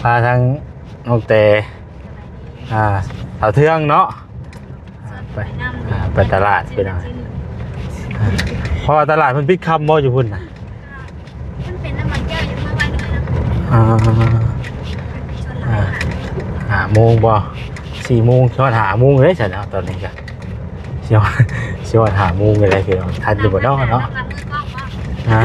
ພາທາງນ້ອງແຕ ອ່າ ສາວເທືອງເນາະ ໄປ ອ່າ ໄປຕະຫຼາດພີ່ນ້ອງ ອ່າ ເພາະວ່າຕະຫຼາດເພິ່ນປິດຄ່ຳບໍ່ຢູ່ພຸ້ນນະ? ມັນເປັນນ້ຳມັນແກ້ວ ຍັງມາໄວໜ້ອຍນະ. ອ່າ ອ່າ ຫ້າໂມງບໍ່? ສີ່ໂມງ ຮອດຫ້າໂມງເດ້ຊັ້ນເນາະ ຕອນນີ້ກະ ຊິຮອດ ຊິຮອດຫ້າໂມງເລີຍພີ່ນ້ອງ ທັນຢູ່ບໍ່ເນາະ ເນາະ? ຮະ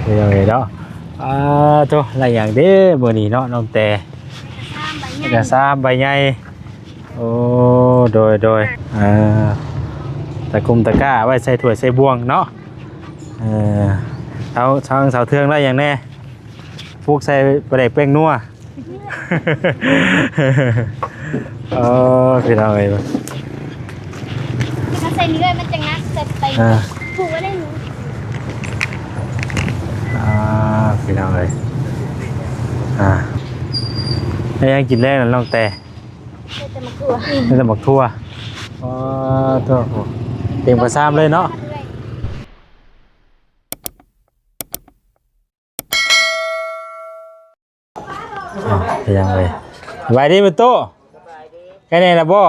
ເປັນຈັ່ງໃດເນາະ? ອ່າ ໂທ້ ໄດ້ຫຍັງເດ້ມື້ນີ້ເນາະ ນ້ອງແຕ? ເອກະສານໃບໃຫຍ່ ໂອ້ ໂດຍ ໂດຍ ເອີ ຕະກຸ່ມຕະກ້າໄວ້ໃສ່ຖ້ວຍໃສ່ບ່ວງເນາະ. ເອີ ເອົາ ທາງສາວເທືອງໄດ້ຫຍັງແດ່? ປູກໃສ່ປາແດກແປ້ງນົວ. ເອີ ພີ່ນ້ອງເອີຍ ມາໃສ່ນີ້ເລີຍ ມັນຈັ່ງໜັກ ໃສ່ໄປ ອ່າ ຜູກໄວ້ໄດ້ໜູ. ອ່າ ພີ່ນ້ອງເອີຍ ອ່າ ແລ້ວຍັງກິນແລງນັ້ນນ້ອງແຕ? ໄດ້ແຕ່ໝາກຖົ່ວ ໄດ້ແຕ່ໝາກຖົ່ວ. ອໍ ໂທ້ ເຕັມກະຊາມເລີຍເນາະ. ອ້າວ ເປັນຫຍັງເອີຍ? ສະບາຍດີ ແມ່ຕູ້. ສະບາຍດີ. ໄຄແນ່ລະບໍ່?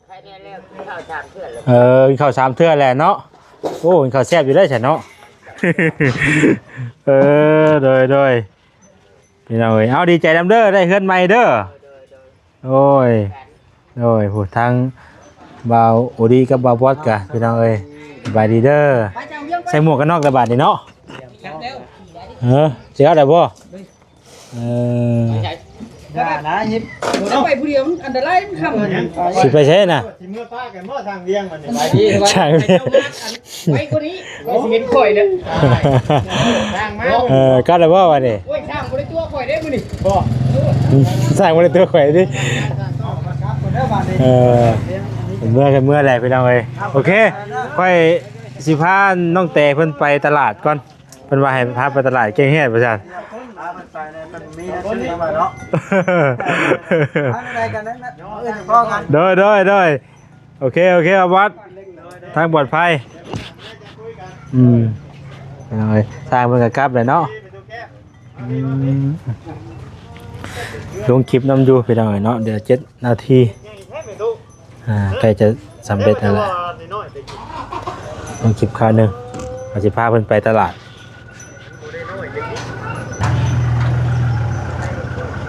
ໄຄແນ່ແລ້ວ ກິນເຂົ້າສາມເທື່ອແລ້ວ. ເອີ ກິນເຂົ້າສາມເທື່ອແລ້ວເນາະ. ໂອ້ ກິນເຂົ້າແຊບຢູ່ເດ້ຊັ້ນເນາະ. ເອີ ໂດຍ ໂດຍ ພີ່ນ້ອງເອີຍ ເອົາ ດີໃຈນຳເດີ ໄດ້ເຮືອນໃໝ່ເດີ. ໂດຍ ໂດຍ ໂດຍ ໂດຍ ໂອ້ທາງບ່າວໂອດີກັບບ່າວບອດກະ ພີ່ນ້ອງເອີຍ ສະບາຍດີເດີ. ໃສ່ໝວກກັນນັອກແລ້ວບາດນີ້ເນາະ. ເອີ ຊິເອົາໄດ້ບໍ່? ເອີ ຢ່ານະ ເຮັດ ຈະໄປຜູ້ດຽວ ມັນອັນຕະລາຍ ມັນຄ່ຳ. ຊິໄປໃສນະ? ຊິເມືອປະກັນບໍ່ ທາງວຽງບັດນີ້? ທາງວຽງ ໄວກວ່ານີ້ ກໍຊິເຫັນຂ້ອຍແລ້ວ. ເອີ ກັບແລ້ວບໍ່ບັດນີ້? ໂອ້ຍ ຊ່າງບໍ່ໄດ້ຕົວະຂ້ອຍເດ້ມື້ນີ້. ບໍ່ ຊ່າງບໍ່ໄດ້ຕົວະຂ້ອຍເດ້. ເອີ ເມືອ ເມືອແຫຼະ ພີ່ນ້ອງເອີຍ. ໂອເຄ ຂ້ອຍຊິພານ້ອງແຕເພິ່ນໄປຕະຫຼາດກ່ອນ. ເພິ່ນວ່າໃຫ້ພາໄປຕະຫຼາດແກ້ງແຮດວ່າຊັ້ນ. ພາເພິ່ນໄປແດ່ ເພິ່ນມີແນວຊື້ນຳມາເນາະ. ໄປໄດ້ກັນນັ້ນນະ ເອີ ພໍກັນ. ໂດຍ ໂດຍ ໂດຍ ໂອເຄ ໂອເຄ ອາວັດ ທາງປອດໄພ. ອືມ ພີ່ນ້ອງເອີຍ ຊ່າງເພິ່ນກະກັບແລ້ວເນາະ. ອືມ ລົງຄລິບນຳຢູ່ ພີ່ນ້ອງເອີຍເນາະ ເຫຼືອເຈັດນາທີ. ອ່າ ໃກ້ຈະສຳເລັດແລ້ວລະ ຕ້ອງເກັບຄາວໜຶ່ງ ວ່າຊິພາເພິ່ນໄປຕະຫຼາດ.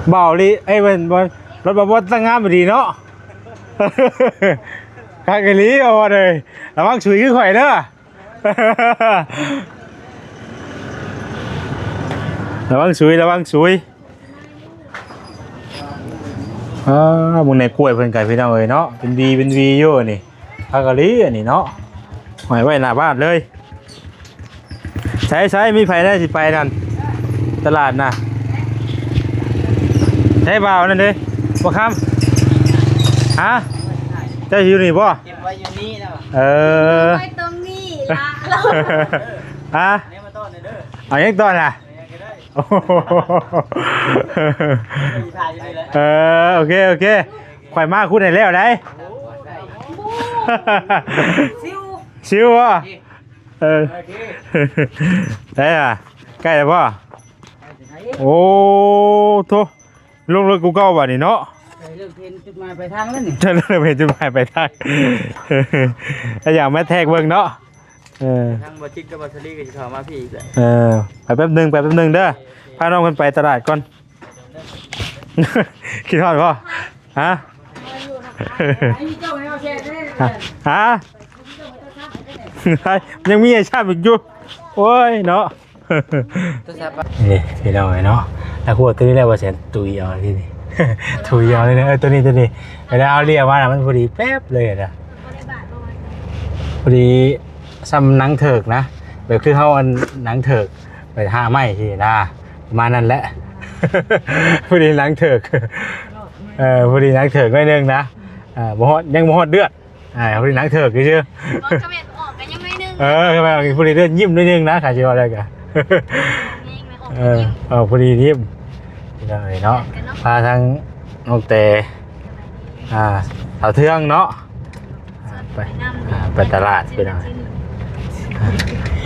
ເບົາອີ່ຫຼີ ເອີຍ ເພິ່ນ ລົດບ່າວບອດຕັ້ງງາມອີ່ຫຼີເນາະ. ຄັກອີ່ຫຼີ ເອົາວ່າເດີ ລະວັງຊຸຍຄືຂ້ອຍເດີ. ລະວັງຊຸຍ ລະວັງຊຸຍ. ອ່າ ເບິ່ງໃນກ້ວຍເພິ່ນກະ ພີ່ນ້ອງເອີຍເນາະ ເປັນຫວີເປັນຫວີຢູ່ນີ້. ຜັກກະຫຼີອັນນີ້ເນາະ ຫ້ອຍໄວ້ໜ້າບ້ານເລີຍ. ໃສໆ ມີໃຜແດ່ຊິໄປນັ້ນ ຕະຫຼາດນະ? ໃສບ່າວນັ້ນເດ້ ບ່າວຄຳ? ຮະ ເຈົ້າຢູ່ນີ້ບໍ່? ເກັບໄວ້ຢູ່ນີ້ແລ້ວ. ເອີ ເກັບໄວ້ຕົງນີ້ລະ. ຮະ ເອົາຫຍັງຕໍ່ນະ? ເອີ ໂອເຄ ໂອເຄ ຂ້ອຍມາຂຸດໃຫ້ແລ້ວໄດ໋. ຊິວ ຊິວບໍ່? ເອີ ໄດ້ລະ ໃກ້ແລ້ວບໍ່? ໂອ້ໂທ້ ລົງເລິກກວ່າເກົ່າບາດນີ້ເນາະ. ເລີ່ມເຫັນຈຸດໝາຍປາຍທາງແລ້ວນີ້ ເລີ່ມເຫັນຈຸດໝາຍປາຍທາງ. ກໍຢາກມາແທກເບິ່ງເນາະ. ເອີ ທາງບໍ່ຈິດກັບບໍ່ສະລີກໍຊິເຂົ້າມາພີ້ອີກແຫຼະ. ເອີ ໄປແປັບໜຶ່ງ ໄປແປັບໜຶ່ງເດີ ພານ້ອງເພິ່ນໄປຕະຫຼາດກ່ອນ. ຄິດຮອດບໍ່? ຮະ? ຮະ? ຍັງມີໄອ້ຊ້ຳອີກຢູ່. ໂອ້ຍເນາະ. ໂທລະສັບ ນີ້ພີ່ນ້ອງເອີຍເນາະ ນັກຫົວໂຕນີ້ແຫຼະ ວ່າຊິຕຸຍເອົາທີ່ນີ້ ຕຸຍເອົາເລີຍ. ເອີ ໂຕນີ້ ໂຕນີ້ ເວລາເຮົາລ້ຽວມານະ ມັນພໍດີແປັບເລີຍນະ ພໍດີສ່ຳໜັງເຖິກນະ ແບບຄືເຮົາອັນໜັງເຖິກໄປຫາໄມ້ຊີ້ນະ ປະມານນັ້ນແຫຼະ. ພໍດີໜັງເຖິກ ເອີ ພໍດີໜັງເຖິກໜ້ອຍໜຶ່ງນະ ເອີ ບໍ່ຮອດ ຍັງບໍ່ຮອດເດືອດ. ອ່າ ຜູ້ນີ້ໜັງເຖິກຊື່ໆ ບໍ່ ຂະແມ່ນອອກກໍຍັງໜ້ອຍໜຶ່ງ. ເອີ ຂະແມ່ນອອກ ຜູ້ນີ້ເດີນຍິ້ມໜ້ອຍໜຶ່ງນະ ຂ້າຊິວ່າໄດ້ກະ ແມ່ນ ແມ່ນອອກ ເອີ ກໍຍິ້ມ ເອີ ຜູ້ນີ້ຍິ້ມ ເນາະ ພາທາງນ້ອງແຕ ອ່າ ສາວເທືອງເນາະ ໄປ ອ່າ ໄປຕະຫຼາດພີ່ນ້ອງ.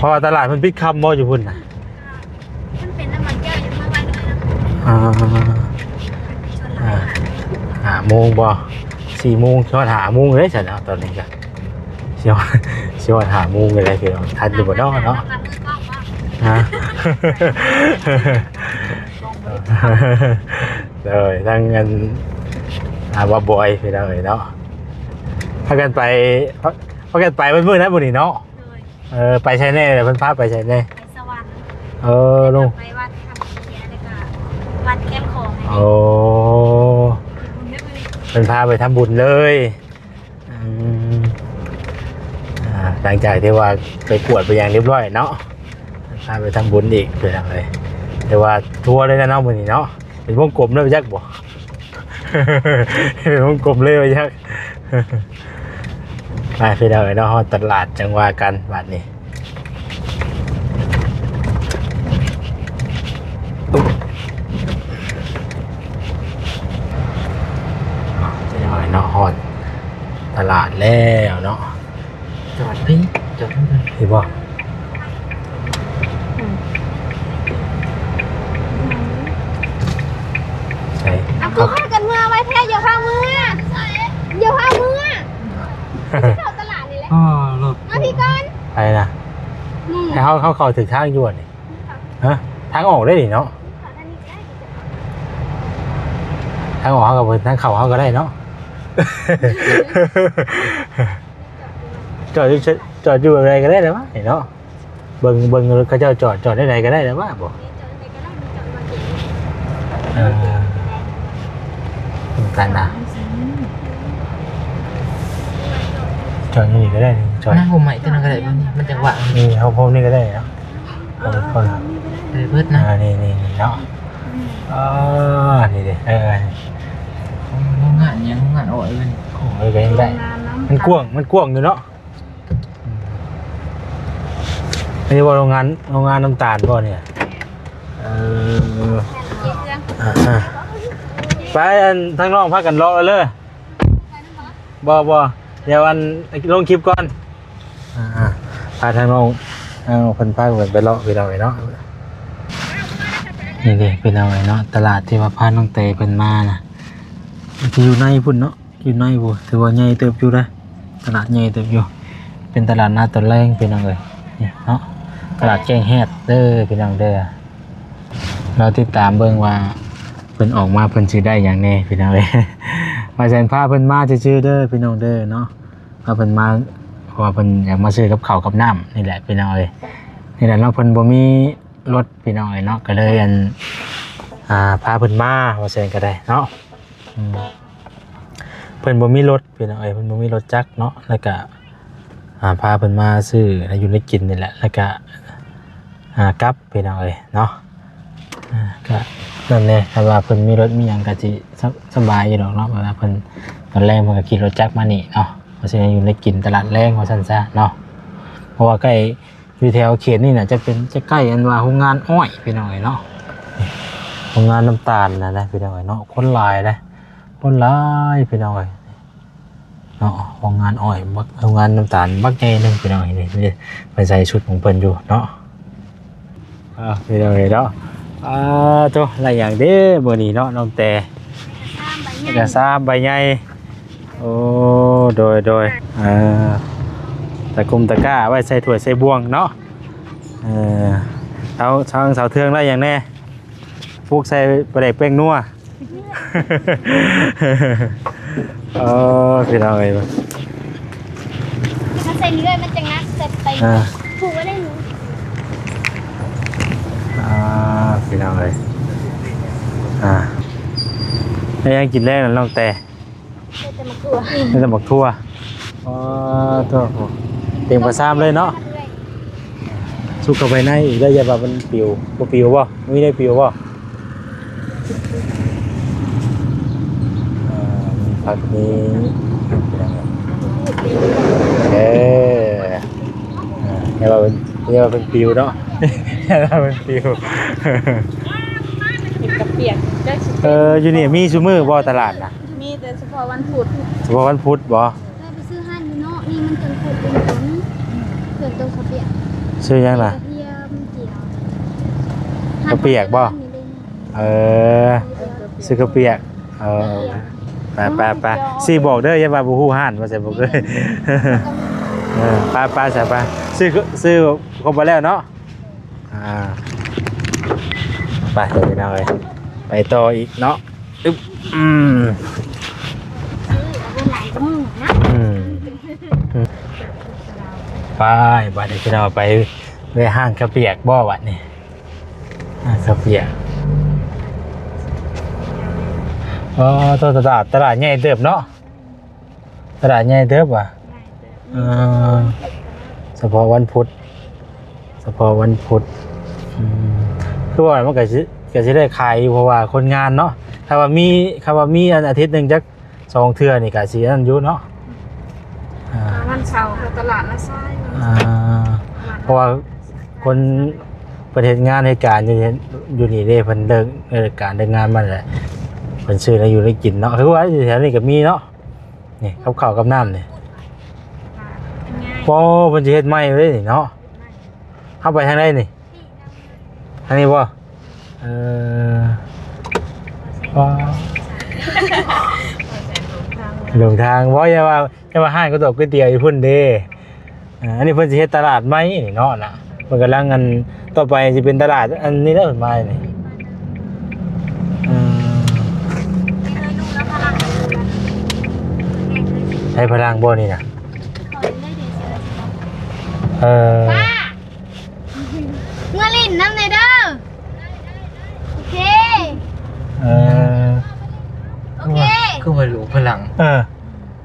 ພາະວ່າຕະຫຼາດເພິ່ນປິດຄ່ຳບໍ່ຢູ່ພຸ້ນນະ? ມັນເປັນນ້ຳມັນແກ້ວຢູ່ເມືອງໄວເລີຍນະ. ອ່າ ອ່າ ຫ້າໂມງບໍ່? ສີ່ໂມງ ຮອດຫ້າໂມງເລີຍຊັ້ນເນາະ ຕອນນີ້ກະ ຊິຮອດ ຊິຮອດຫ້າໂມງເລີຍພີ່ນ້ອງ ທັນຢູ່ບໍ່ເນາະ ເນາະ? ຮະ ໂດຍ ທາງອັນ ອ່າ ວ່າບອຍ ພີ່ນ້ອງເອີຍເນາະ ພາກັນໄປ ພາ ພາກັນໄປເບິດມື້ນະມື້ນີ້ເນາະ. ໂດຍ ເອີ ໄປໃສແດ່? ເພິ່ນພາໄປໃສແດ່? ໄປສະຫວັນ. ເອີ ແລ້ວກໍລົງໄປວັດຄຳເຄຍ ແລ້ວກໍວັດແຄມຂອງ. ໂອ້ ເພິ່ນພາໄປທຳບຸນເລີຍ. ອືມ ອ່າ ຫຼັງຈາກທີ່ວ່າໄປກວດໄປຫຍັງຮຽບຮ້ອຍເນາະ ພາໄປທຳບຸນອີກ ເປັນຫຍັງເລີຍ ແຕ່ວ່າທົວເລີຍນະເນາະ ມື້ນີ້ເນາະ. ເປັນວົງກົມເລີຍ ບໍ່ຈັກບໍ່? ເປັນວົງກົມເລີຍ ບໍ່ຈັກ. ໄປພີ່ນ້ອງເອີຍເນາະ ຮອດຕະຫຼາດຈັ່ງວ່າກັນບາດນີ້. ພີ່ນ້ອງເອີຍເນາະ ຮອດຕະຫຼາດແລ້ວເນາະ. ຈອດພີ້ ຈອດທາງເທິງພີ້ບໍ່? ອືມ ໃສ? ເອົາ ຄືພາກັນເມືອໄວແທ້ ຢ່າພາເມືອ ຢ່າພາເມືອ ຊິເຂົ້າຕະຫຼາດນີ້ແຫຼະ. ອໍ ລົດ ມາພີ້ກ່ອນ. ໃຜນະ? ນີ້ ໃຫ້ເຮົາ ເຮົາເຂົ້າຖືກທາງຢູ່ນີ້. ຮະ? ທາງອອກໄດ້ນີ້ເນາະ ທາງອອກເຮົາກໍ ທາງເຂົ້າເຮົາກໍໄດ້ເນາະ. ຈອດຢູ່ ຈອດຢູ່ແບບໃດກໍໄດ້ແຫຼະວະ ນີ້ເນາະ. ເບິ່ງ ເບິ່ງລົດເຂົາເຈົ້າຈອດ ຈອດແນວໃດກໍໄດ້ແຫຼະວະ ບໍ່? ເອີ ເປັນກັນນະ ຈອດຢູ່ນີ້ກໍໄດ້ ຈອດ ນະ ໂຮມໃໝ່ຕົວນັ້ນກໍໄດ້ ມັນ ມັນຈັກວ່າງ. ນີ້ ເຮົາໂຮມນີ້ກໍໄດ້ເນາະ. ເອີ ເອີ ໄດ້ເບິດນະ ອ່າ ນີ້ ນີ້ ນີ້ເນາະ. ອືມ ອ່າ ນີ້ເດ້ ເອີ ໂຮງງານຫຍັງ ໂຮງງານອ້ອຍເອີຍ ເອີ ກໍຍັງໄດ້ ໂຮງງານນ້ຳຕານ ມັນກວ້າງ ມັນກວ້າງຢູ່ເນາະ. ອືມ ອັນນີ້ບໍ່ໂຮງງານ ໂຮງງານນ້ຳຕານບໍ່ນີ້? ເອີ ອ່າ ໄປ ອັນ ທາງນ້ອງພາກັນເລາະເລີຍ. ບໍ່ ບໍ່ ດຽວອັນ ລົງຄລິບກ່ອນ. ອ່າ ພາທາງນ້ອງ ເອົາ ເພິ່ນພາກັນໄປເລາະ ພີ່ນ້ອງເອີຍເນາະ. ນີ້ເດ້ ພີ່ນ້ອງເອີຍເນາະ ຕະຫຼາດທີ່ວ່າພານ້ອງແຕເພິ່ນມານະ ທີ່ຢູ່ໃນພຸ້ນເນາະ ຢູ່ໃນພຸ້ນ ຖືວ່າໃຫຍ່ເຕີບຢູ່ເດ້ ຕະຫຼາດໃຫຍ່ເຕີບຢູ່ ເປັນຕະຫຼາດນາຕອນແລງ ພີ່ນ້ອງເອີຍ ນີ້ເນາະ ຕະຫຼາດແຈ້ງແຮດເດີ ພີ່ນ້ອງເດີ. ລໍຕິດຕາມເບິ່ງວ່າເພິ່ນອອກມາເພິ່ນຊິໄດ້ຫຍັງແດ່ພີ່ນ້ອງເອີຍ. ວ່າແຊນພາເພິ່ນມາຊື່ໆເດີພີ່ນ້ອງເດີເນາະ ພາເພິ່ນມາ ເພາະວ່າເພິ່ນຢາກມາຊື້ກັບເຂົ້າກັບນ້ຳນີ້ແຫຼະພີ່ນ້ອງເອີຍ. ນີ້ແຫຼະເນາະ ເພິ່ນບໍ່ມີລົດພີ່ນ້ອງເອີຍເນາະ ກໍເລີຍອັນ ອ່າ ພາເພິ່ນມາ ວ່າແຊນກໍໄດ້ເນາະ. ອືມ ເພິ່ນບໍ່ມີລົດພີ່ນ້ອງເອີຍ ເພິ່ນບໍ່ມີລົດຈັກເນາະ ແລ້ວກະ ອ່າ ພາເພິ່ນມາຊື້ແນວຢູ່ແນວກິນນີ້ແຫຼະ ແລ້ວກະ ອ່າ ກັບພີ່ນ້ອງເອີຍເນາະ. ອ່າ ກະນັ້ນແຫຼະ ຄັນວ່າເພິ່ນມີລົດມີຫຍັງກະຊິສະ ສະບາຍຢູ່ດອກເນາະ ເວລາເພິ່ນ ຕອນແລງເພິ່ນກະຂີ່ລົດຈັກມານີ້ເນາະ ມາຊື້ແນວຢູ່ແນວກິນຕະຫຼາດແລງວ່າຊັ້ນຊະເນາະ ເພາະວ່າໃກ້ ຢູ່ແຖວເຂດນີ້ນະ ຈະເປັນ ຈະໃກ້ອັນວ່າໂຮງງານອ້ອຍພີ່ນ້ອງເອີຍເນາະ ໂຮງງານນ້ຳຕານນະ ພີ່ນ້ອງເອີຍເນາະ. ຄົນຫຼາຍເດ້ ຄົນຫຼາຍພີ່ນ້ອງເອີຍເນາະ. ໂຮງງານອ້ອຍບັກ ໂຮງງານນ້ຳຕານບັກໃຫຍ່ໜຶ່ງພີ່ນ້ອງເອີຍ ນີ້ ນີ້ເພິ່ນໃສ່ຊຸດຂອງເພິ່ນຢູ່ເນາະ. ອ່າ ພີ່ນ້ອງເອີຍເນາະ ອ່າ ໂທ້ ໄດ້ຫຍັງເດ້ມື້ນີ້ເນາະ ນ້ອງແຕ? ເອກະສານໃບໃຫຍ່ ເອກະສານໃບໃຫຍ່. ໂອ້ ໂດຍ ໂດຍ ເອີ ຕະກຸ່ມຕະກ້າໄວ້ໃສ່ຖ້ວຍໃສ່ບ່ວງເນາະ. ເອີ ເອົາ ທາງສາວເທືອງໄດ້ຫຍັງແດ່? ປຸກໃສ່ປາແດກແປ້ງນົວ. ເອີ ພີ່ນ້ອງເອີຍ ເອົາໃສ່ນີ້ເລີຍ ມັນຈັ່ງໜັກ ໃສ່ໄປ ອ່າ ຜູກໄວ້ໄດ້. ອ່າ ພີ່ນ້ອງເອີຍ ອ່າ ໄດ້ຫຍັງກິນແລງນັ້ນນ້ອງແຕ? ໄດ້ແຕ່ໝາກຖົ່ວ ໄດ້ແຕ່ໝາກຖົ່ວ. ອໍ ໂທ້ ເຕັມກະຊາມເລີຍເນາະ. ສຸກເຂົ້າໄປໃນອີກແລ້ວ ຢ່າວ່າມັນປິວ. ບໍ່ປິວບໍ່? ມີໄດ້ປິວບໍ່? ເອີ ມີຜັກ ມີ ເອີ ຢ່າວ່າມັນ ຢ່າວ່າມັນປິວເນາະ ຢ່າວ່າມັນປິວ. ເປັນກະປຽກ ເອີ ຢູ່ນີ້ມີຊຸມື້ບໍ່ຕະຫຼາດນະ? ມີແຕ່ສະເພາະວັນພຸດ. ສະເພາະວັນພຸດບໍ່? ໄດ້ໄປຊື້ຮ້ານຢູ່ເນາະ ນີ້ມັນເປັນພຸດເປັນຄົນ ເພິ່ນຕ້ອງສະເປຍ. ຊື້ຫຍັງລະ? ກະທຽມຈຽວ ເຂົ້າປຽກບໍ່? ເອີ ຊື້ເຂົ້າປຽກ ເອີ ໄປໆໆ ຊິບອກເດີ ຢ່າວ່າບໍ່ຮູ້ຮ້ານວ່າຊັ້ນ ບໍ່ເຄີຍ ເອີ ໄປໆ ຊະ ໄປ ຊື້ ຊື້ຄົບໝົດແລ້ວເນາະ ອ່າ ໄປເດີພີ່ນ້ອງເອີຍ ໄປຕໍ່ອີກເນາະ ອຶບ ອືມ ອືມ ໄປ ບາດນີ້ພີ່ນ້ອງ ໄປແວະຮ້ານເຂົ້າປຽກບໍ່ບາດນີ້? ຮ້ານເຂົ້າປຽກ ອໍ ຕະຫຼາດ ຕະຫຼາດໃຫຍ່ເຕີບເນາະ ຕະຫຼາດໃຫຍ່ເຕີບຫວາ? ເອີ ສະເພາະວັນພຸດ ສະເພາະວັນພຸດ ອືມ ຄືວ່າມັນກະຊິ ກະຊິໄດ້ຂາຍຢູ່ ເພາະວ່າຄົນງານເນາະ ຖ້າວ່າມີ ຖ້າວ່າມີອັນອາທິດໜຶ່ງຈັກ ສອງເທື່ອນີ້ກະຊິອັນນັ້ນຢູ່ເນາະ ອ່າ ວັນເສົາເຂົາຕະຫຼາດລະຊາຍ ອ່າ ເພາະວ່າຄົນເພິ່ນເຮັດງານເຮັດການຢູ່ ຢູ່ນີ້ເດ້ ເພິ່ນເລີກ ເລີກການເລີກງານມາແຫຼະ ເພິ່ນຊື້ແນວຢູ່ແນວກິນເນາະ ຄືວ່າຢູ່ແຖວນີ້ກະມີເນາະ ນີ້ກັບເຂົ້າກັບນ້ຳນີ້ ໂອ້ ເພິ່ນຊິເຮັດໃໝ່ເລີຍນີ້ເນາະ ເຮົາໄປທາງໃດນີ້? ອັນນີ້ບໍ່? ເອີ ອໍ ຫຼົງທາງບໍ່? ຢ່າວ່າ ຢ່າວ່າຮ້ານກະໂຕກກ້ວຍຕຽວຢູ່ພຸ້ນເດ້ ເອີ ອັນນີ້ເພິ່ນຊິເຮັດຕະຫຼາດໃໝ່ນີ້ເນາະ ນະ ເພິ່ນກຳລັງ ອັນ ຕໍ່ໄປຊິເປັນຕະຫຼາດອັນນີ້ເດີ ເພິ່ນມານີ້ ເອີ ໃຊ້ພະລັງບໍ່ນີ້ນະ? ເອີ ເມືອຫຼິ້ນນຳແດ່ເດີ ໂອເຄ ເອີ ຄືວ່າ ຄືວ່າຫຼວງພະລັງ ເອີ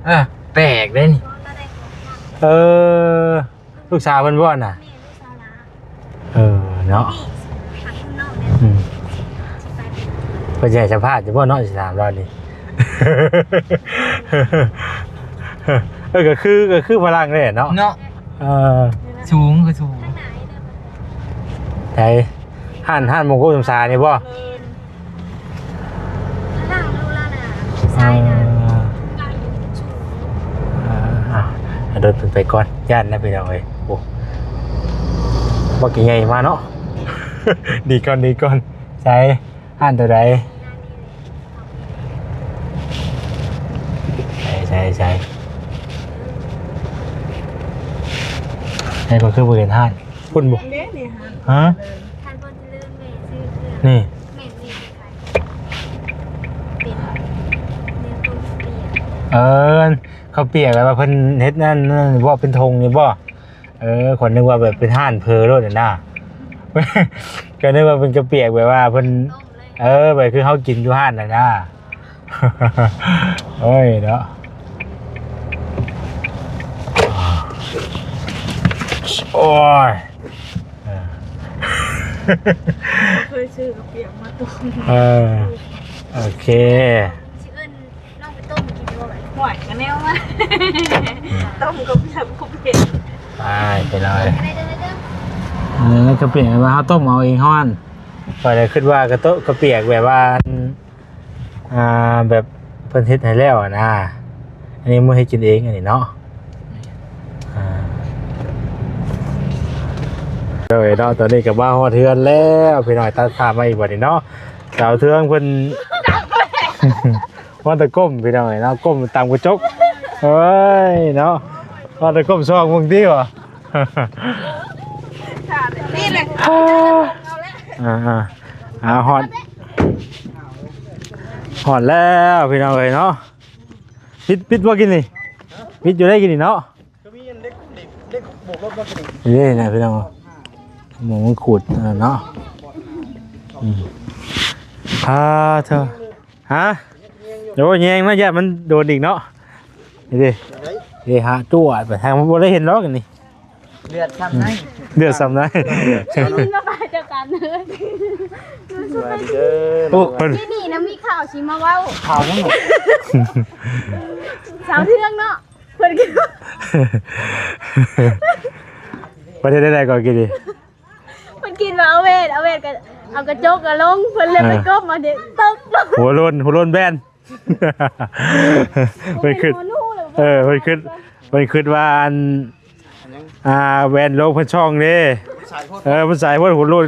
ເອີ ແປກເດ້ນີ້ ເອີ ລູກສາວເພິ່ນບໍ່ນະ? ເອີ ເນາະ ອືມ ເພິ່ນຊິໃຫ້ສຳພາດຢູ່ບໍ່ເນາະ ຊິຖາມລາວນີ້ ເອີ ກະຄື ກະຄືພະລັງແຫຼະເນາະ ເນາະ ເອີ ສູງ ກະສູງ ໃສ ຮ້ານ ຮ້ານມົງຄຸດສົມຊາຍນີ້ບໍ່? ເອີ ເອີ ເອົາລົດເພິ່ນໄປກ່ອນ ຢ້ານນະພີ່ນ້ອງເອີຍ ໂອ້ ບັກໃຫຍ່ມາເນາະ ໜີກ່ອນ ໜີກ່ອນ ໃສ ຮ້ານໂຕໃດ? ໃສ ໃສ ໃສ ໃສ ກໍຄືບໍ່ເຫັນຮ້ານ ພຸ້ນບໍ່? ເດ້ນີ້ ຮະ? ທ່ານພົນຈະເລີນແມ່ຊື້ເຄື່ອງ ນີ້ ແມ່ນນີ້ ເປັນແນວຕົ້ມປຽກ ເອີ ເຂົ້າປຽກແບບວ່າເພິ່ນເຮັດນັ້ນ ນັ້ນບໍ່ ເປັນຖົງນີ້ບໍ່? ເອີ ຂ້ອຍນຶກວ່າແບບເປັນຮ້ານເຜີໂລດຫັ້ນນະ ກະນຶກວ່າເປັນເຂົ້າປຽກແບບວ່າເພິ່ນ ຕົ້ມເລີຍ ເອີ ແບບຄືເຮົາກິນຢູ່ຮ້ານຫັ້ນນະ ໂອ້ຍເນາະ ໂອ້ຍ ເອີ ເຄີຍຊື້ເຂົ້າປຽກມາຕົ້ມ ເອີ ໂອເຄ ຊິເອີ້ນ ລອງໄປຕົ້ມກິນດູ ໂອ້ຍ ກະແນວວ່າ ອືມ ຕົ້ມກະເປັນ ກະເປັນ ໄປ ໄປເລີຍ ໄປເດີ ໄປເດີ ເອີ ກະເປັນວ່າເຮົາຕົ້ມເອົາເອງເຮົາຫັ້ນ ຂ້ອຍລະຄິດວ່າກະໂຕະ ກະປຽກແບບວ່າ ອ່າ ແບບເພິ່ນເຮັດໃຫ້ແລ້ວຫັ້ນນະ ອັນນີ້ມື້ເຮັດກິນເອງອັນນີ້ເນາະ ອ່າ ໂດຍເນາະ ຕອນນີ້ກະມາຮອດເຮືອນແລ້ວ ພີ່ນ້ອງ ຕັດພາບມາອີກບາດນີ້ເນາະ ສາວເທືອງເພິ່ນ ວ່າແຕ່ກົ້ມພີ່ນ້ອງເອີຍເນາະ ກົ້ມຕາມກະຈົກ ເອີຍເນາະ ວ່າແຕ່ກົ້ມຊອກເບິ່ງຕິຫວາ ນີ້ແຫຼະ ອ່າໆ ອ່າ ຮອດ ຮອດແລ້ວພີ່ນ້ອງເອີຍເນາະ ປິດ ປິດບໍ່ກິນນີ້ ປິດຢູ່ໄດ້ກິນນີ້ເນາະ ຄືມີອັນເຫຼັກ ເຫຼັກ ເຫຼັກໂບກລົດມາກິນນີ້ ນີ້ນະພີ່ນ້ອງ ໝູມັນຂູດເນາະ ອືມ ອ່າ ເທີ ຮະ ໂອ້ຍ ແຍງເນາະ ຢ້ານມັນໂດນອີກເນາະ ນີ້ເດ້ ເດ້ ຫາຕົວະໄປທາງ ບໍ່ໄດ້ເຫັນດອກອັນນີ້ ເລືອດຊ້ຳໃນ ເລືອດຊ້ຳໃນ ໄດ້ຍິນວ່າໄປເຈົ້າກັນ ສະບາຍດີເດີ ໂອ້ ເພິ່ນ ທີ່ນີ້ນະມີຂ່າວຊິມາເວົ້າ ຂ່າວຫຍັງ? ສາວເທືອງເນາະ ເພິ່ນ ປະເທດໃດໆກໍກິນດີ ເພິ່ນກິນວ່າເອົາເວດ ເອົາເວດກໍເອົາກະຈົກກໍລົງ ເພິ່ນເລີຍໄປ ອ່າ ກົ້ມເອົາເດັກຕົບ ຫົວໂລ້ນ ຫົວໂລ້ນແບນ ເພິ່ນຄິດ ເອີ ເພິ່ນຄິດ ເພິ່ນຄິດວ່າອັນ ອ່າ ແວ່ນໂລເພິ່ນຊ່ອງເດ້ ມັນສາຍໂພດ ເອີ ມັນສາຍໂພດ ຫົວໂລດ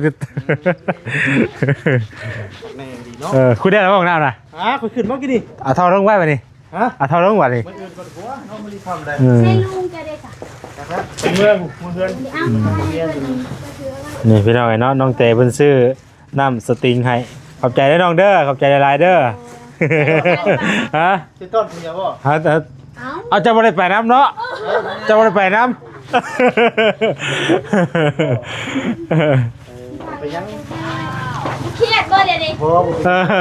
ແມ່ນດີເນາະ ເອີ ຄຸຍໄດ້ແລ້ວບໍ່ນ້ຳນະ ຫາ ຂ້ອຍຂຶ້ນມາກີ້ນີ້ ເອົາທໍ່ລົງໄວ້ບາດນີ້ ຮະ ເອົາທໍ່ລົງບາດນີ້ ມື້ອື່ນກ່ອນຕົວະ ເຮົາມາລີຄຳໄດ້ ເອີ ໃສ່ລຸງແກໄດ້ສະ ເມືອງ ເມືອງເຮືອນ ນີ້ພີ່ນ້ອງເອີຍເນາະ ນ້ອງແຕເພິ່ນຊື້ ນ້ຳສະຕິງໃຫ້ ຂອບໃຈເດີນ້ອງເດີ ຂອບໃຈຫຼາຍໆເດີ ຮະ ຊິຕ້ອນເພິ່ນບໍ່ ຮະ ເອົາ ເຈົ້າບໍ່ໄດ້ໄປນຳເນາະ ເຈົ້າບໍ່ໄດ້ໄປນຳ ເປັນຫຍັງ ຄຽດບໍ່ດຽວນີ້ ບໍ່ ບໍ່ເປັນຫຍັງ ເ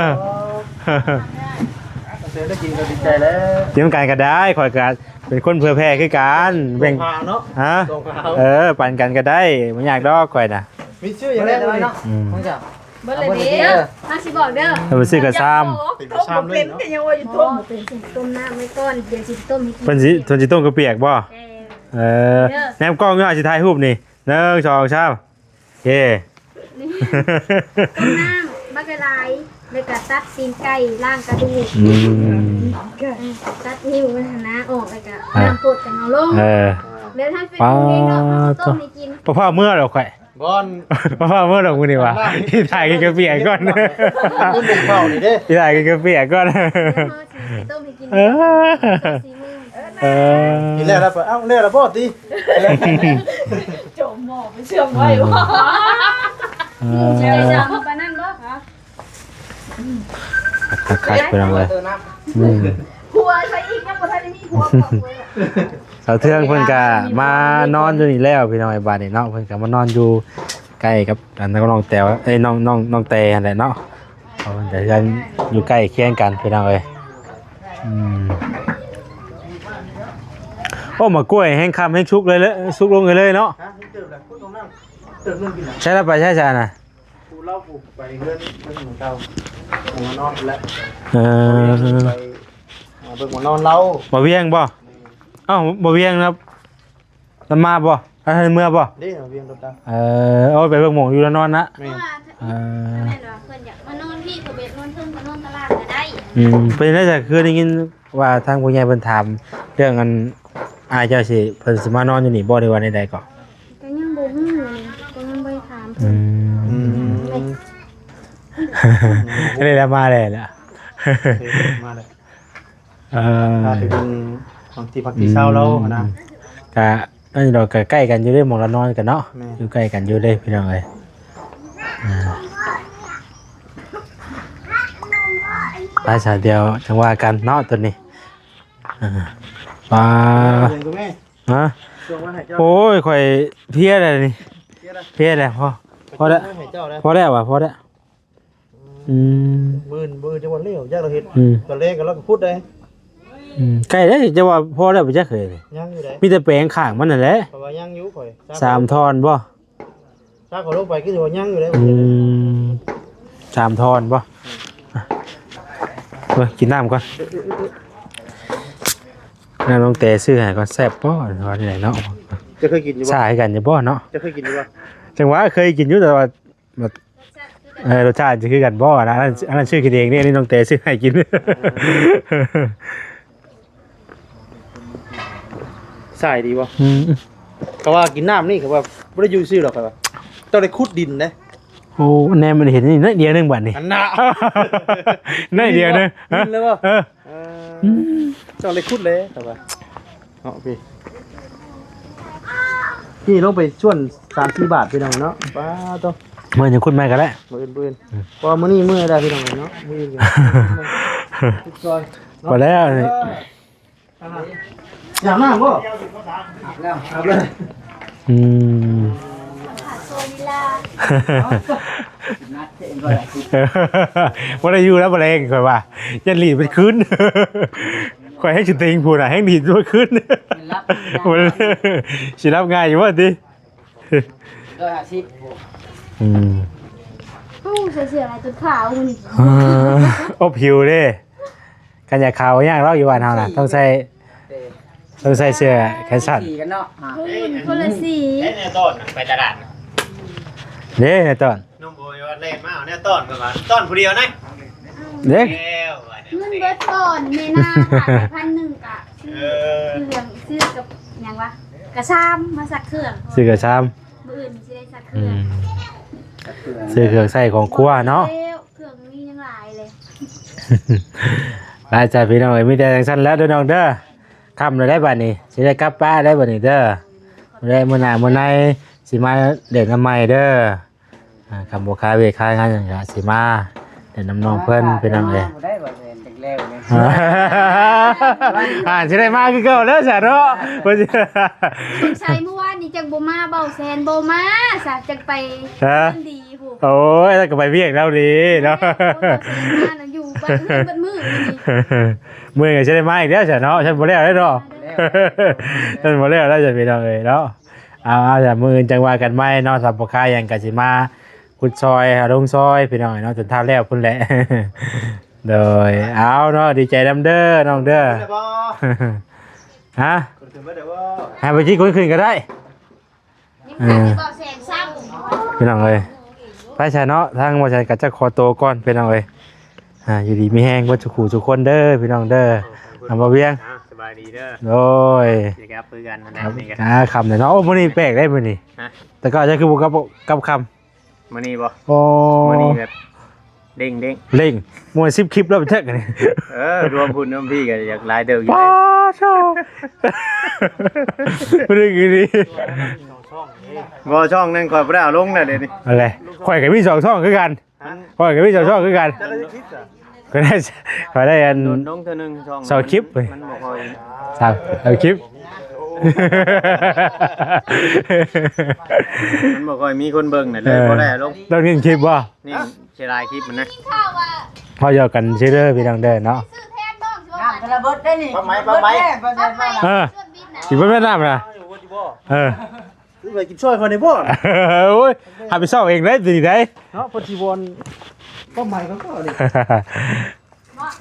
ອີ ເຊີນໄດ້ກິນກໍດີໃຈແລ້ວ ກິນນຳກັນກໍໄດ້ ຂ້ອຍກໍເປັນຄົນເຜື່ອແຜ່ຄືກັນ ແບ່ງ ສອງພາເນາະ ຮະ ສອງພາ ເອີ ປັນກັນກໍໄດ້ ບໍ່ຍາກດອກຂ້ອຍນະ ມີຊື່ຫຍັງແດ່ມື້ນີ້ ອືມ ຂອງເຈົ້າ ເບິດເລີຍເດ້ ເອົາເບິດເລີຍເດີ ເຮົາຊິບອກເດີ ເອົາໄປຊື້ກະຊາມ ເປັນກະຊາມເລີຍເນາະ ຕ້ມບໍ່ເປັນ ຕົ້ມນ້ຳໄວ້ກ່ອນ ດຽວຊິຕົ້ມໃຫ້ກິນ ເພິ່ນຊິ ເພິ່ນຊິຕົ້ມກະປຽກບໍ່ ເອີ ເອີ ແນມກ້ອງຢູ່ ຊິຖ່າຍຮູບນີ້ ໜຶ່ງ ສອງ ສາມ ເອີ ຕົ້ມນ້ຳບັກຫຼາຍໆ ແລ້ວກະຕັດຕີນໄກ່ ລ້າງກະດູກ ອືມ ຕັດນິ້ວມັນຫັ້ນນະອອກ ແລ້ວກະ ອ່າ ນ້ຳປົດກັນເອົາລົງ ເອີ ແລ້ວທ່ານເປັນຜູ້ເຮັດເນາະ ເຮົາຊິຕົ້ມໃຫ້ກິນ ປະພາເມືອດອກໄຂ່ ບ່ອນ ປະພາເມືອດອກມື້ນີ້ວ່າ ຊິຖ່າຍກິນກາເຟກ່ອນ ກິນເຂົ້ານີ້ເດ້ ຊິຖ່າຍກິນກາເຟກ່ອນ ເຮົາຊິຕົ້ມໃຫ້ກິນ ເອີ ເອີ ກິນແລ້ວລະ ເອົ້າ ແລ້ວລະບໍ່ຕິ ຈົມໝໍ້ໄປເຊື່ອມໄວ້ບໍ່ ອືມ ໃຈດຳປານນັ້ນບໍ່ ຄັກໆ ພີ່ນ້ອງເອີຍ ອືມ ຜົວຊະອີກ ຍັງບໍ່ທັນໄດ້ມີຜົວ ສາວເທືອງເພິ່ນກະມານອນຢູ່ນີ້ແລ້ວ ພີ່ນ້ອງເອີຍ ບາດນີ້ເນາະ ເພິ່ນກະມານອນຢູ່ໃກ້ກັບ ອັນ ນ້ອງແຕວ ເອີຍ ນ້ອງ ນ້ອງ ນ້ອງແຕຫັ້ນແຫຼະເນາະ ເພາະເພິ່ນກະເຮືອນຢູ່ໃກ້ຄຽງກັນ ພີ່ນ້ອງເອີຍ ອືມ ໂອ້ ໝາກກ້ວຍແຮງຄ້ຳແຮງສຸກເລີຍ ສຸກລົງເລີຍເນາະ ຮະ ເຕີບແລ້ວ ພຸ້ນຕົງນັ້ນ ເຕີບໜຶ່ງກິນນະ ໃຊ້ລະໄປໃຊ້ຊະນະ ຜູ້ລາວຜູ້ໄປເຮືອນ ເຮືອນໝູ່ເກົ່າ ໝູ່ນອນແລ້ວ ເອີ ໄປ ເບິ່ງໝໍນອນລາວ ບໍ່ວຽງບໍ່ ແມ່ນ ເອົ້າ ບໍ່ວຽງນະ ລະມາບໍ່ ລະທັນເມືອບໍ່ ເດ້ ບໍ່ວຽງລົດລາວ ເອີ ເອົາໄປເບິ່ງໝໍຢູ່ລະນອນນະ ແມ່ນ ເອີ ແມ່ນວ່າເພິ່ນຢາກມານອນພີ້ ເພິ່ນບໍ່ຢາກນອນເທິງ ເພິ່ນນອນຕະລ່າງກະໄດ້ ອືມ ເປັນໄດ້ຊະ ຄືໄດ້ຍິນວ່າທາງຜູ້ໃຫຍ່ເພິ່ນຖາມເລື່ອງອັນ ອ້າຍເຈົ້າຊິ ເພິ່ນຊິມານອນຢູ່ນີ້ບໍ່ ຫຼືວ່າແນວໃດເກາະ ກໍຍັງບໍ່ຮູ້ ກໍຍັງບໍ່ໄດ້ຖາມ ອືມ ອືມ ອັນນີ້ລະມາແລ້ວລະ ມາແລ້ວ ເອີ ພາໄປເບິ່ງທີ່ພັກທີ່ເຊົາລາວຫັ້ນນະ ກະນັ້ນດອກ ກະໃກ້ກັນຢູ່ເດ້ ໝ່ອງລາວນອນກັນເນາະ ແມ່ນ ຢູ່ໃກ້ກັນຢູ່ເດ້ ພີ່ນ້ອງເອີຍ ອ່າ ໄປຊະ ດຽວຈັ່ງວ່າກັນເນາະ ໂຕນີ້ ອ່າ ປາ ຫາ ໂອ້ຍ ຂ້ອຍເພຍແລ້ວນີ້ ເພຍແລ້ວ ພໍ ພໍແລ້ວ ພໍແລ້ວວ່າ ພໍແລ້ວ ອືມ ມື້ອື່ນ ມື້ອື່ນຈະວ່າແລ້ວ ຢາກລາວເຮັດ ອືມ ຕອນແລງກໍລາວກໍຂຸດໄດ້ ອືມ ໃກ້ແລ້ວ ຈະວ່າພໍແລ້ວບໍ່ຈັກເຄີຍ ຍັງຢູ່ເດ້ ມີແຕ່ແປງຂ້າງມັນນັ້ນແຫຼະ ເພາະວ່າຍັງຢູ່ຂ້ອຍ ສາມທ່ອນບໍ່ ຖ້າເຂົາລົງໄປຄືຊິວ່າຍັງຢູ່ເດ້ ອືມ ສາມທ່ອນບໍ່ ເອີ ກິນນ້ຳກ່ອນ ນ້ຳນ້ອງແຕຊື້ໃຫ້ກ່ອນ ແຊບບໍ່ ວ່າແນວໃດເນາະ ຈະເຄີຍກິນຢູ່ບໍ່ ຊາຄືກັນຢູ່ບໍ່ເນາະ ຈະເຄີຍກິນຢູ່ບໍ່ ຈັ່ງວ່າເຄີຍກິນຢູ່ ແຕ່ວ່າ ແບບ ເອີ ລົດຊາດຈະຄືກັນບໍ່ນະ ອັນນັ້ນ ອັນນັ້ນຊື້ກິນເອງເດ້ ອັນນີ້ນ້ອງແຕຊື້ໃຫ້ກິນ ສາຍດີບໍ່ ອືມ ເຂົາວ່າກິນນ້ຳນີ້ ເຂົາວ່າບໍ່ໄດ້ຢູ່ຊື່ດອກ ເຂົາວ່າຕ້ອງໄດ້ຂຸດດິນເດ້ ໂອ້ ແນມມັນເຫັນນີ້ໜ້ອຍດຽວໜຶ່ງບາດນີ້ ອັນນ່າ ໜ້ອຍດຽວໜຶ່ງ ເຫັນແລ້ວບໍ່ ເອີ ເອີ ອືມ ຕ້ອງໄດ້ຂຸດເດ້ ເຂົາວ່າ ເນາະພີ່ ນີ້ລົງໄປຊວນສາມສີ່ບາດ ພີ່ນ້ອງເນາະ ປາໂຕ ມື້ອື່ນຍັງຂຸດໃໝ່ກໍໄດ້ ມື້ອື່ນ ມື້ອື່ນ ອືມ ເພາະວ່າມື້ນີ້ມື້ໃດພີ່ນ້ອງເນາະ ມື້ອື່ນກໍ ຂຸດກ່ອນເນາະ ພໍແລ້ວນີ້ ເອີ ຢາກນ້ຳບໍ່ ອາບແລ້ວ ອາບແລ້ວ ອືມ ບໍ່ໄດ້ຢູ່ແລ້ວ ບໍ່ແລງ ຂ້ອຍວ່າ ຢ້ານຫຼີດເບິດຄືນ ຂ້ອຍແຮງສະຕິງພຸ້ນນະ ແຮງດີດເບິດຄືນ ຊິຮັບງ່າຍຢູ່ບໍ່ຕິ ຮ້ອຍຫ້າສິບ ອືມ ໂອ້ ໃສ່ເສື້ອລາຍຈົນຂາວມື້ນີ້ ເອີ ອົບຫິວເດ້ ຄັນຢາກຂາວຍາກດອກ ຢູ່ບ້ານເຮົານະ ຕ້ອງໃສ່ ຕ້ອງໃສ່ເສື້ອແຂນສັ້ນ ສີກັນເນາະ ຄົນລະສີ ເດ້ ແນວຕ້ອນໄປຕະຫຼາດ ເດ້ ແນວຕ້ອນ ນ້ອງໂບຍວ່າແລ່ນມາເອົາແນວຕ້ອນເພິ່ນວ່າ ຕ້ອນຜູ້ດຽວນະ ເດ້ ແລ້ວວ່າແນວ ເງິນເບິດກ່ອນ ແມ່ນາຂາຍໄປພັນໜຶ່ງກະ ເອີ ຊື້ເຄື່ອງ ຊື້ກັບຫຍັງວະ ກ ຊາມ ມາຊັກເຄື່ອງ ຊື້ກະຊາມ ມື້ອື່ນຊິໄດ້ຊັກເຄື່ອງ ອືມ ຊື້ເຄື່ອງໃຊ້ຂອງຄົວເນາະ ແລ້ວເຄື່ອງມີຍັງຫຼາຍເລີຍ ຫຼາຍໃຈພີ່ນ້ອງເອີຍ ມີແຕ່ຈັ່ງຊັ້ນແຫຼະເດີນ້ອງເດີ ຄ່ຳແລ້ວໄດ໋ບາດນີ້ ຊິໄດ້ກັບປະໄດ໋ບາດນີ້ເດີ ມື້ໃດມື້ໜ້າມື້ໃນຊິມາເລ່ນນຳໃໝ່ເດີ. ອ່າ ຄັນບໍ່ຄາວຽກຄາງານຫຍັງກະຊິມາແນະນຳນ້ອງເພິ່ນ ພີ່ນ້ອງເອີຍ ບໍ່ໄດ້ວ່າແມ່ນຈັກແລ້ວແມ່ນ ອ່າ ຊິໄດ້ມາຄືເກົ່າແລ້ວຊະເນາະ ສົງໄສມື້ວານນີ້ຈັກບໍ່ມາ ເບົາແສນບໍ່ມາຊະ ຈັກໄປ ຮະ ເຮືອນດີພຸ້ນ ໂອ້ຍ ລາວກະໄປວຽກລາວເດເນາະ ເບົາແສນມານະຢູ່ເບິດມື້ ເບິດມື້ນີ້ ມື້ນີ້ກະຊິໄດ້ມາອີກແລ້ວຊະເນາະ ຊັ້ນບໍ່ແລ້ວເດ້ເນາະ ຊັ້ນບໍ່ແລ້ວແລ້ວຊະ ພີ່ນ້ອງເອີຍເນາະ. ເອົາ ເອົາ ດຽວມື້ອື່ນຈັ່ງວ່າກັນໃໝ່ເນາະ ຖ້າບໍ່ຄາຫຍັງກະຊິມາຂຸດຊອຍ ເອົາລົງຊອຍພີ່ນ້ອງເນາະ ຈົນຖ້າແລ້ວພຸ້ນແຫຼະ ໂດຍ ເອົາເນາະ ດີໃຈນຳເດີນ້ອງເດີ ຮະ ໃຫ້ໄປຈິກຄົນຂຶ້ນກະໄດ້ ຍັງຂາດຢູ່ ເອີ ເບົາແສນຊ້ຳ ພີ່ນ້ອງເອີຍ ໄປຊະເນາະ ທາງເບົາແສນກະຈະຂໍໂຕກ່ອນ ພີ່ນ້ອງເອີຍ ອ່າ ຢູ່ດີມີແຮງເບິດທຸກຜູ້ທຸກຄົນເດີ ພີ່ນ້ອງເດີ ອ່າ ບ່າວວຽງ ອ່າ ສະບາຍດີເດີ ໂດຍ ຊິກັບຄືກັນຫັ້ນແຫຼະ ອ່າ ຄ່ຳແລ້ວເນາະ ໂອ້ ມື້ນີ້ແປກໄດ໋ມື້ນີ້ ຮະ ແຕ່ເກົ່າເຈົ້າຄືບໍ່ກັບ ກັບຄ່ຳ ມື້ນີ້ບໍ່ ໂອ້ ມື້ນີ້ແບບເລັ່ງໆ ເລັ່ງ ມວຍສິບຄລິບແລ້ວໄປແທ້ກະນີ້ ເອີ ລວມພຸ້ນລວມພີ້ກະຢາກຫຼາຍເຕີບຢູ່ ປ້າໂທ້ ບໍ່ໄດ້ກິນດີ ບໍ່ ຊ່ອງໜຶ່ງຂ້ອຍບໍ່ໄດ້ເອົາລົງແລ້ວດຽວນີ້ ຫັ້ນແຫຼະ ຂ້ອຍກະມີສອງຊ່ອງຄືກັນ ຮະ ຂ້ອຍກະມີສອງຊ່ອງຄືກັນ ແຕ່ລະຄລິບ ຂ້ອຍໄດ້ ຂ້ອຍໄດ້ອັນ ໂດນລົງເທື່ອໜຶ່ງຊ່ອງ ສອງຄລິບ ມັນບໍ່ຄ່ອຍ ສາມ ສາມຄລິບ ມັນບໍ່ຄ່ອຍມີຄົນເບິ່ງນະ ເລີຍ ເອີ ບໍ່ໄດ້ເອົາລົງ ຕ້ອງເນັ້ນຄລິບບໍ່ ນີ້ເສຍດາຍຄລິບມັນນະ ເວົ້າຢອກກັນຊື່ເດີພີ່ນ້ອງເດີເນາະ ນ້ຳກະລະເບິດໄດ້ນີ້ ປັບໄໝ ປັບໄໝ ເອີ ຊິບໍ່ແມ່ນນ້ຳນະ ເອີ ຄືໄປກິນຊ່ອຍຂ້ອຍນີ້ບໍ່ ໂອ້ຍ ຮັບຜິດຊອບເອງໄດ້ ຊິໄດ້ ເນາະ ເພິ່ນຊິວອນ ຄວາມໝາຍຂອງເຂົານີ້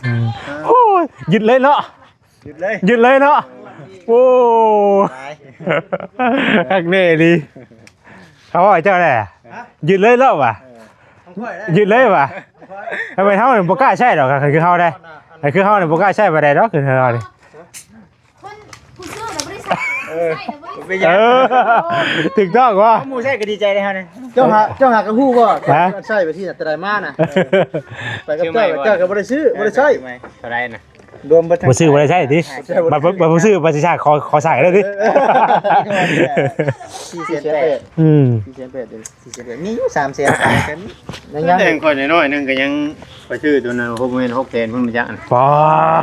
ອືມ ໂອ້ຍ ຍຶດເລີຍເນາະ ຍຶດເລີຍ ຍຶດເລີຍເນາະ ໂອ້ ຕາຍ ຄັກແນ່ອີ່ຫຼີ ເຂົາເວົ້າໃຫ້ເຈົ້າແຫຼະ ຍຶດເລີຍເນາະວ່າ ເອີ ຍຶດເລີຍວ່າ ທຳໄມເຮົາບໍ່ກ້າໃຊ້ດອກ ຄັນຄືເຮົາໄດ໋ ຄັນຄືເຮົານີ້ບໍ່ກ້າໃຊ້ປານໃດດອກ ຄືເຮົານີ້ ຄົນຜູ້ຊື້ນະບໍ່ໄດ້ໃຊ້ ເອີ ໃຊ້ນະບໍ່ໄດ້ ເອີ ຖືກຕ້ອງບໍ່ ເຮົາໝູ່ໃຊ້ກະດີໃຈເດ້ເຮົານີ້ ເຈົ້າຫາ ເຈົ້າຫາກະຮູ້ບໍ່ ຮະ ໃຊ້ໄປທີ່ນະ ແຕ່ໃດມານະ ໄປກັບເຈົ້າ ເຈົ້າກະບໍ່ໄດ້ຊື້ ບໍ່ໄດ້ໃຊ້ ເອີ ເທົ່າໃດນະ ລວມເບິດ ບໍ່ຊື້ບໍ່ໄດ້ໃຊ້ຕິ ບໍ່ຊື້ບໍ່ໄດ້ໃຊ້ ບັດບໍ່ ບັດບໍ່ຊື້ບັດຊິສາກ ຂໍ ຂໍສາກໄດ້ຕິ ເອີ ສີ່ແສນແປດ ອືມ ສີ່ແສນແປດ ສີ່ແສນແປດ ມີຢູ່ສາມແສນ ຍັງ ແຕ່ງຂ້ອຍນ້ອຍໆໜຶ່ງກະຍັງ ຂ້ອຍຊື້ໂຕນັ້ນ ຫົກ ແມ່ນຫົກແສນພຸ້ນ ມັນຈັກອັນ ປ້າ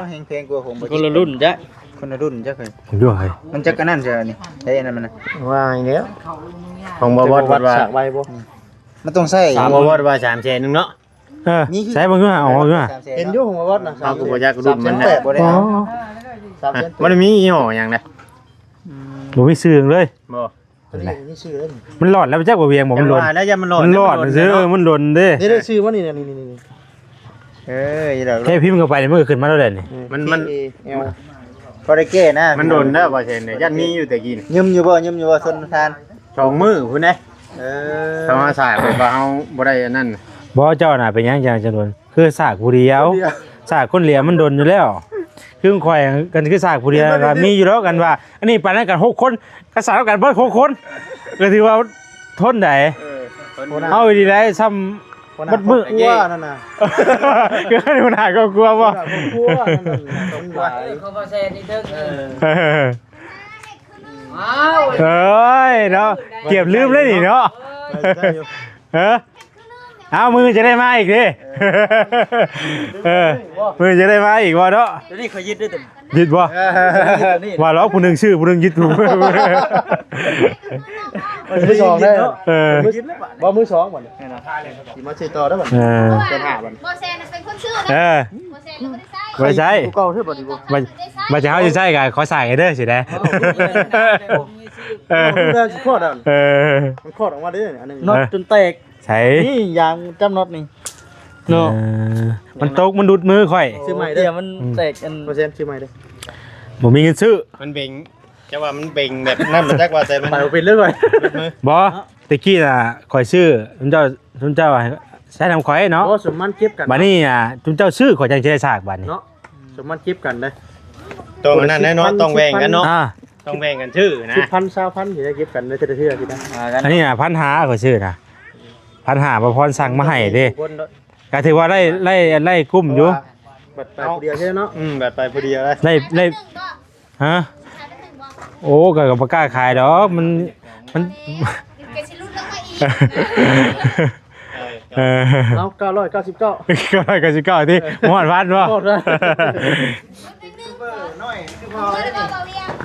ແຮງແພງກວ່າຂອງ ຄົນລະລຸ້ນຈ້ະ ຄົນລະລຸ້ນຈັກເຮີຍ ເບິ່ງດູເຮີຍ ມັນຈັກອັນນັ້ນຊະນີ້ ໄດ້ອັນນັ້ນມັນນະ ວ່າແລ້ວ ຂອງບໍ່ວັດ ວັດວ່າສາກໄວບໍ່ ມັນຕ້ອງໃຊ້ ຂອງບໍ່ວັດວ່າສາມແສນໜຶ່ງເນາະ ເອີ ມີຄື ໃຊ້ເບິ່ງດູຫາ ເອົາຢູ່ຫາ ສາມແສນ ເຫັນຢູ່ຂອງບໍ່ວັດນະ ເຮົາກະບໍ່ຈັກລຸ້ນມັນນະ ສາມແສນແປດບໍ່ໄດ້ເອົາ ສາມແສນແປດ ມັນມີຍີ່ຫໍ້ຫຍັງນະ ອືມ ບໍ່ມີຊື່ເລີຍ ບໍ່ ຕົວນີ້ມີຊື່ເລີຍ ມັນຫຼອດແລ້ວ ຈັກວ່າວຽງບໍ່ ມັນຫຼອດ ແລ້ວຢ່າມັນຫຼອດ ມັນຫຼອດຊື່ ມັນດົນເດ້ ນີ້ ນີ້ ຊື່ມັນນີ້ ນີ້ ນີ້ ນີ້ ເອີ ອີດອກ ແຄ່ພິມເຂົ້າໄປນີ້ ມັນກະຂຶ້ນມາແລ້ວແຫຼະນີ້ ມັນ ມັນ ພອດໄດ້ແກ້ນະ ມັນດົນແລ້ວ ບໍ່ແມ່ນ ຢ້ານມີຢູ່ແຕ່ກີ້ ຍືມຢູ່ບໍ່ ຍືມຢູ່ບໍ່ ຊົນທານ ສອງມື້ພຸ້ນເດ້ ເອີ ທຳມະຊາດ ເພາະວ່າເຮົາບໍ່ໄດ້ອັນນັ້ນ ບໍ່ ເຈົ້ານະເປັນຫຍັງຈັ່ງຈຳນວນ ຄືສາກຜູ້ດຽວ ຜູ້ດຽວ ສາກຄົນຫຼຽວມັນດົນຢູ່ແລ້ວ ຄືຂ້ອຍ ກັນຄືສາກຜູ້ດຽວ ມັນ ວ່າມີຢູ່ດອກ ອັນວ່າ ອັນນີ້ປານນັ້ນກັນຫົກຄົນ ກະສາກນຳກັນເບິດຫົກຄົນ ກະຖືວ່າທົນໄດ໋ ເອີ ເຮົາອີ່ຫຼີໄດ໋ ຊ່ຳ ຫົວໜ້າ ເບິດມື້ ຄອບຄົວນັ້ນນະ ຄືຫົວໜ້າຄອບຄົວບໍ່ ຫົວໜ້າຄອບຄົວນັ້ນນະ ເຂົາມາແຊນນີ້ເຖິງ ເອີ ເອີ ເອີຍເນາະ ກຽບລືມເລີຍນີ້ເນາະ ເອີ ເອີ ເອົາ ມື້ຈະໄດ້ມາອີກເດ້ ເອີ ມື້ຈະໄດ້ມາອີກບໍ່ເນາະ ດຽວນີ້ຂ້ອຍຍຶດເດ້ ຍຶດບໍ່ ເອີ ວ່າລະຜູ້ໜຶ່ງຊື້ຜູ້ໜຶ່ງຍຶດ ມື້ສອງໄດ້ ເອີ ບໍ່ ມື້ສອງບັດນີ້ ຊິມາຊື້ຕໍ່ເດີບັດ ເອີ ເປັນຫ້າບັດ ບໍ່ແຊນເປັນຄົນຊື້ເດີ ເອີ ບໍ່ແຊນບໍ່ໄດ້ໃຊ້ ບໍ່ໄດ້ໃຊ້ ຜູ້ເກົ່າເດີບັດນີ້ ບໍ່ ບັດ ບັດເຮົາຊິໃຊ້ກະຂໍສາກໃຫ້ເດີຊິໄດ້ ເອີ ເອີ ມັນຄອດອອກມາເດ້ ອັນໜຶ່ງ ນັອດຈົນແຕກ ໃສ ນີ້ຢາງຈ້ຳນັອດນີ້ເນາະ ເອີ ມັນຕົກ ມັນຫຼຸດມືຂ້ອຍ ຊື້ໃໝ່ເດີ ມັນແຕກ ອັນ ເປີເຊັນ ຊື້ໃໝ່ເດີ ບໍ່ມີເງິນຊື້ ມັນເບັງ ຈະວ່າມັນເບັງແບບນັ້ນບໍ່ຈັກວ່າ ແຕ່ມັນ ໄປບໍ່ເປັນເລີຍຂ້ອຍ ບໍ່ ແຕ່ກີ້ນະຂ້ອຍຊື້ ຊຸມເຈົ້າ ຊຸມເຈົ້າໃຊ້ນຳຂ້ອຍເນາະ ບໍ່ ສົມມັນເກັບກັນ ບາດນີ້ນະ ຊຸມເຈົ້າຊື້ ຂ້ອຍຈັ່ງຊິໄດ້ສາກບາດນີ້ເນາະ ສົມມັນເກັບກັນເດ້ ຕ້ອງອັນນັ້ນແນ່ເນາະ ຕ້ອງແບ່ງກັນເນາະ ອ່າ ຕ້ອງແບ່ງກັນຊື້ນະ ສິບພັນ ຊາວພັນ ຊິໄດ້ເກັບກັນໃນແຕ່ລະເທື່ອຊິໄດ້ ອ່າ ອັນນີ້ນະ ພັນຫ້າຂ້ອຍຊື້ນະ ພັນຫ້າ ບໍ່ພອນສັ່ງມາໃຫ້ເດ້ ຄົນເນາະ ກໍຖືວ່າໄດ້ ໄດ້ ໄດ້ກຸ້ມຢູ່ ບັດໄປຜູ້ດຽວເທື່ອເນາະ ອືມ ບັດໄປຜູ້ດຽວເລີຍ ໄດ້ ໄດ້ ຮະ ໂອ້ ກໍ ກໍບໍ່ກ້າຂາຍດອກ ມັນ ມັນ ກໍຊິຫຼຸດລົງມາອີກ ເອີ ເອີ ເອົາ ເກົ້າຮ້ອຍເກົ້າສິບເກົ້າ ເກົ້າຮ້ອຍເກົ້າສິບເກົ້າຕິ ເອີ ບໍ່ຮອດພັນບໍ່ ບໍ່ຮອດພັນ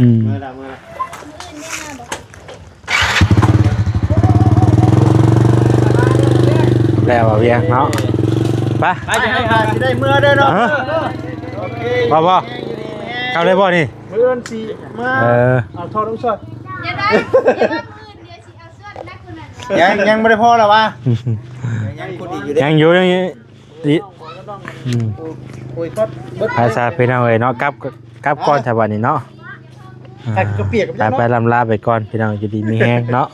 ອືມ ແລ້ວວ່າວຽງເນາະ ໄປ ໄປ ຊິໄດ້ເມືອເດີເນາະ ຮະ ໂອເຄ ວ່າບໍ່ ເຂົ້າໄດ້ບໍ່ນີ້ ມື້ອື່ນຊິມາ ເອີ ເອົາທໍ່ນ້ຳຊ່ອຍ ຢ່າໄດ້ ຢ່າວ່າມື້ອື່ນ ດຽວຊິເອົາສ່ວນໜັກກວ່ານັ້ນ ຍັງ ຍັງບໍ່ໄດ້ພໍລະວະ ຍັງຂຸດອີກຢູ່ເດ້ ຍັງຢູ່ ຍັງຢູ່ ອືມ ໂອ້ຍ ໂອ້ຍ ໄປຊະພີ່ນ້ອງເອີຍເນາະ ກັບ ກັບກ່ອນຊະບັດນີ້ເນາະ ໄປ ໄປ ລ່ຳລາໄປກ່ອນພີ່ນ້ອງ ຢູ່ດີມີແຮງເນາະ.